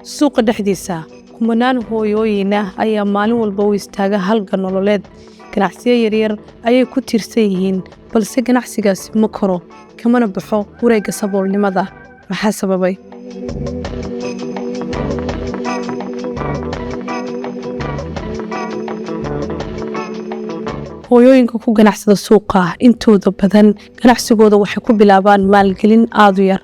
Suuqa dhexdiisa kumanaan hooyooyin ah ayaa maalin walba u istaaga halgan nololeed. Ganacsiyo yaryar ayay ku tiirsan yihiin, balse ganacsigaasi ma koro, kamana baxo wareegga saboolnimada. Maxaa sababay? Hooyooyinka ku ganacsada suuqa intooda badan ganacsigooda waxay ku bilaabaan maalgelin aada u yar.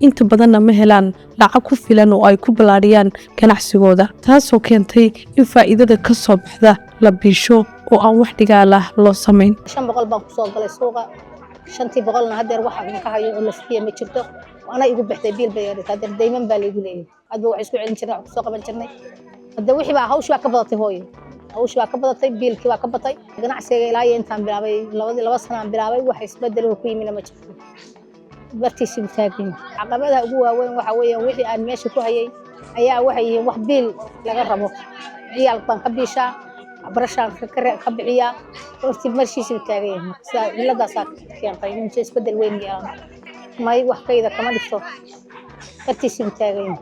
Inta badanna ma helaan lacag ku filan oo ay ku ballaadhiyaan ganacsigooda, taasoo keentay in faa'iidada ka soo baxda la biisho oo aan wax dhigaalah loo samayn. 500 baan kusoo galay suuqa. 500-na haddeer waxa ka hayo oo la fikiya ma jirto. Ana igu baxday biil bay yeelatay. Haddeer dayman baa laygu leeyahay. Hadba wax isku celin jirnay, wax kusoo qaban jirnay. Hadda wixii baa hawshii baa ka badatay, hooyo, hawshii baa ka badatay, biilkii baa ka batay. Ganacsiga ilaa iyo intaan bilaabay, 2 sanaan bilaabay, wax isbedel oo ku yimina ma jirto, bartiisii buu taagan yahay. Caqabadaha ugu waaweyn waxa weeyaan wixii aan meesha ku hayay ayaa waxay yihiin wax biil laga rabo. Ciyaal baan ka biishaa, waxbarashaan ka bixiyaa. Hortii marshiisii buu taagan yahay. Marka sidaa cilladaasaa keentay in isbedel weyn yeelan may. Wax kayda kama dhigto, bartiisii buu taagan yahay.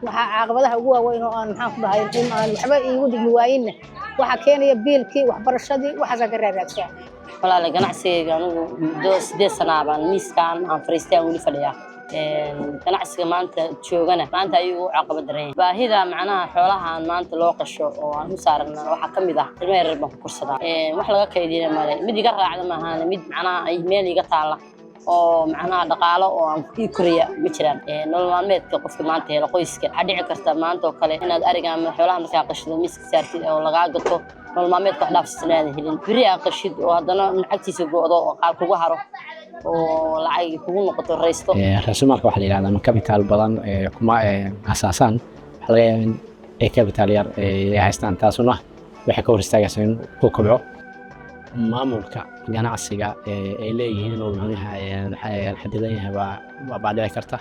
Waxaa caqabadaha ugu waaweyn oo aan, maxaan ku dhahay, in aan waxba iigu dhigmi waayinna waxaa keenaya biilkii, waxbarashadii, waxaasaan ka raaraadsaa. Walaale, ganacsigayga anigu muddo 8 sanaa baan miiskaan aan fariistay, aan weli fadhiyaa. Ganacsiga maanta joogana maanta ayuu u caqabad daran yahay. Baahida macnaha xoolahan maanta loo qasho oo aan u saarana waxaa ka mid ah ilmo yaryar baan ku korsadaa. Wax laga kaydina male, mid iga raacda maahan, mid macnaha ay meel iga taalla oo macnaha dhaqaalo oo aan ii koraya ma jiraan. Nolol maalmeedka qofka maanta helo qoyska, waxaa dhici karta maanta oo kale inaad ariga ama xoolaha markaa qashido, miiska saartid oo lagaa gato, nolol maalmeedka wax dhaafsisan aadan helin. Beri aa qashid oo haddana lacagtiisa go'do oo qaar kugu haro oo lacag kugu noqoto raysto. Raasumaalka waxaa la yidhahdaa ama capital badan kuma asaasaan. Waxaa laga yaabaa in ay capital yar ay haystaan, taasuna waxay ka hor istaagaysaa in uu kobco. Maamulka ganacsiga ay leeyihiin inuu macnaha xadidan yahay baa dhici karta.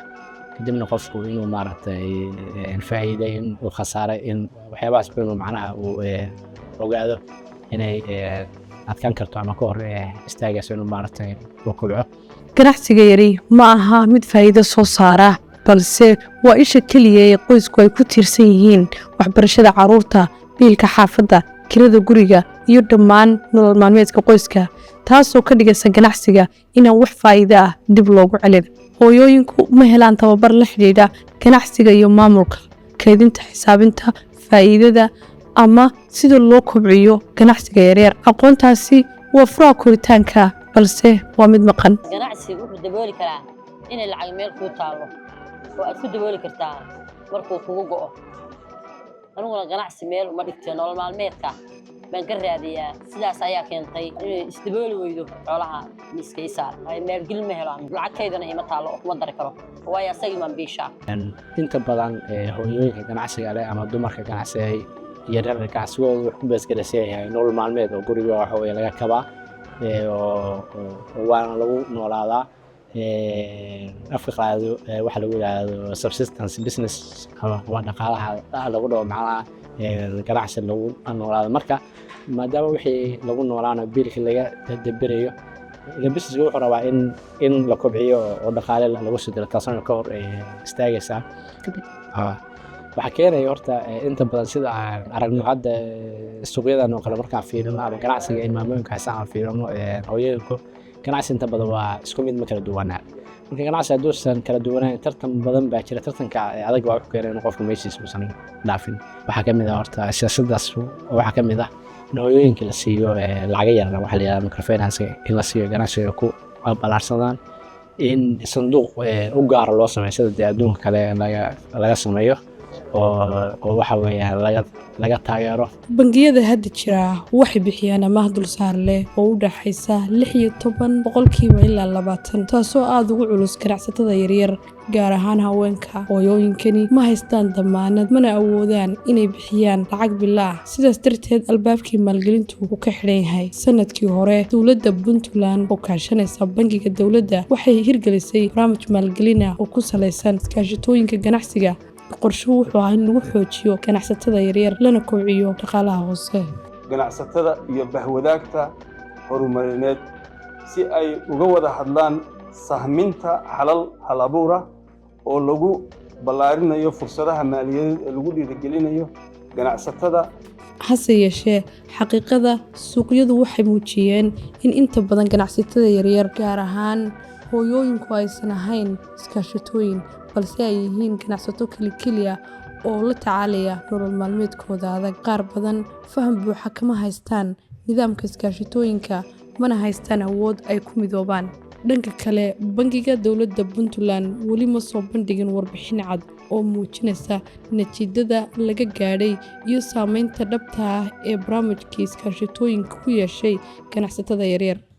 Kadibna qofku inuu maaragtay faa'iiday, in uu khasaaray, in waxyaabahaas inuu macnaha uu ogaado inay adkaan karto ama ka hor istaagayso inuu maaragtay uu kobco. Ganacsiga yari ma aha mid faa'iido soo saara, balse waa isha keliya ee qoysku ay ku tiirsan yihiin: waxbarashada carruurta, biilka xaafadda, kirada guriga iyo dhammaan nolol maalmeedka qoyska, taasoo ka dhigaysa ganacsiga inaan wax faa'iido ah dib loogu celin. Hooyooyinku ma helaan tababar la xidhiidha ganacsiga iyo maamulka, kaydinta, xisaabinta faa'iidada ama sida loo kobciyo ganacsiga yaryar. Aqoontaasi waa furaha koritaanka, balse waa mid maqan. Ganacsigu wuxuu dabooli karaa inay lacag meel kuu taallo oo aad ku dabooli kartaa markuu kugu go'o. Aniguna ganacsi meel uma dhigto, nolol maalmeedka baan ka raadiyaa. Sidaas ayaa keentay inay isdabooli weydo xoolaha miiska ii saar. Waayo, maalgelin ma helo, lacagtaydana ima taallo oo kuma dari karo, waayo asagii baan biishaa. Inta badan hooyooyinka ganacsiga leh ama dumarka ganacsiga yaryar, ganacsigooda wuxuu ku beesgaraysan yahay nolol maalmeed oo guriga waxa weye laga kabaa oo waana lagu noolaadaa. Afka qaado waxa lagu yidhaahdo subsistence business ama dhaqaalaha lagu dhaho, macnaha ganacsi lagu noolaado. Marka maadaama wixii lagu noolaanayo biilkii laga daberayo, ila businesska wuxuu rabaa in la kobciyo oo dhaqaale lagu soo diro, taasna ka hor istaagaysaa. Waxaa keenaya horta inta badan, sida aan aragno hadda suuqyadan oo kale markaan fiirino ama ganacsiga in maamooyinka haystaan aan fiirino, hooyooyinku ganacsi inta badan waa isku mid, ma kala duwanaa. Marka ganacsi hadduusan kala duwanayn, tartan badan baa jira. Tartanka adag baa wuxuu keenay in qofku meeshiisa uusan dhaafin. Waxaa ka mid ah horta siyaasaddaas, waxaa ka mid ah in hooyooyinka la siiyo lacaga yar, waxaa la yidhahda microfinance, in la siiyo ganacsiga ku ballaarsadaan, in sanduuq u gaara loo sameeyo sida dee adduunka kale laga sameeyo oo waxa weeyaan laga taageero. Bangiyada hadda jira waxay bixiyaan amaah dulsaar leh oo u dhaxaysa 16% ilaa 20, taasoo aada ugu culus ganacsatada yaryar, gaar ahaan haweenka. Hooyooyinkani ma haystaan damaanad, mana awoodaan inay bixiyaan lacag bilaa. Sidaas darteed albaabkii maalgelintu uu ka xidhan yahay. Sanadkii hore dowladda Puntland oo kaashanaysa bangiga dowladda waxay hirgelisay barnaamij maalgelina oo ku salaysan iskaashatooyinka ganacsiga. Qorshuhu wuxuu ahaa in lagu xoojiyo ganacsatada yaryar lana kobciyo dhaqaalaha hoose. Ganacsatada iyo bahwadaagta horumarineed si ay uga wada hadlaan sahminta xalal hal abuura oo lagu Ballaarinayo fursadaha maaliyadeed ee lagu dhiirigelinayo ganacsatada. Hase yeeshee, xaqiiqada suuqyadu waxay muujiyeen in inta badan ganacsatada yaryar, gaar ahaan hooyooyinku, aysan ahayn iskaashatooyin, balse ay yihiin ganacsato keli keli ah oo la tacaalaya nolol maalmeedkooda adag. Qaar badan faham buuxa kama haystaan nidaamka iskaashatooyinka, mana haystaan awood ay ku midoobaan. Dhanka kale, Bangiga Dowladda Puntland weli ma soo bandhigin warbixin cad oo muujinaysa natiijada laga gaadhay iyo saameynta dhabta ah ee barnaamijkii iskaashatooyinka ku yeeshay ganacsatada yaryar.